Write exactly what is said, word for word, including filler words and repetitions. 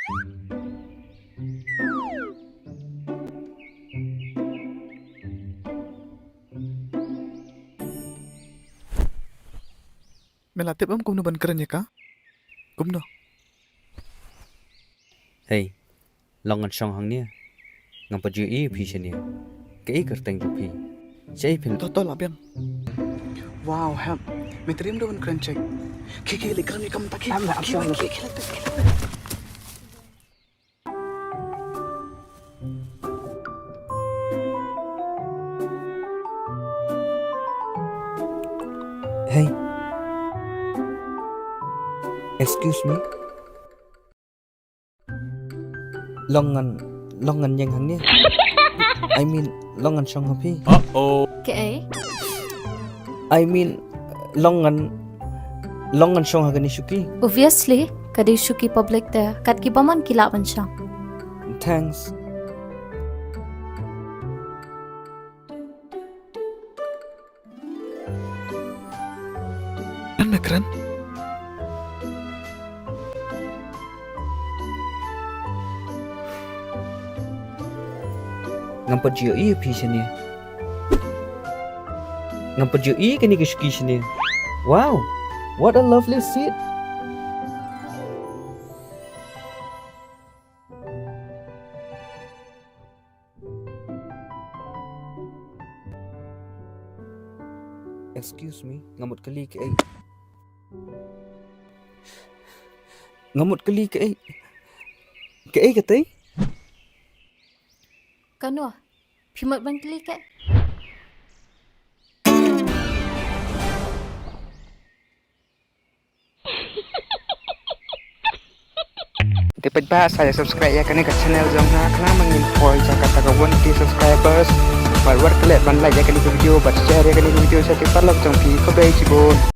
Me la tip em kumno ban kren ïa ka? Kumno? Hei, long ngan shong hangne. Ngam pat ju ïohi ïa phi shane. Kaei kyrteng jong phi? Shaei phi? To to la biang. Wow, hep. Me triem da ban kren check. Khie khie leit kren ïa ka mynta khie. Em, em, khie em, khie khie leit khie leit. Hey. Excuse me. Long ngan, long ngan ïeng hangne. I mean, long ngan shong ha phi. Uh-oh. Kaei? I mean, long ngan, long ngan shong ha kane shuki. Obviously, ka dei shuki public te, kat ki bymman ki lah ban shong. Thanks. Kren me kren. Ngam pat ju ïohi ïa phi shane. Ngam pat ju ïohi ïa kane ka shuki shane. Wow, what a lovely seat. Excuse me, nga mut kylli kaei? Nga mut kylli kaei? Kaei katei? Kano? Phi mut ban kylli kaei? Te paidbah, sa ïa subscribe ïa kane ka channel jong nga khnang ba ngin poi sha kata ka one K subscribers. Bad wat klet ban like ïa kane ka video bad share ïa kane ka video sha ki paralok jong phi. Khublei shibun.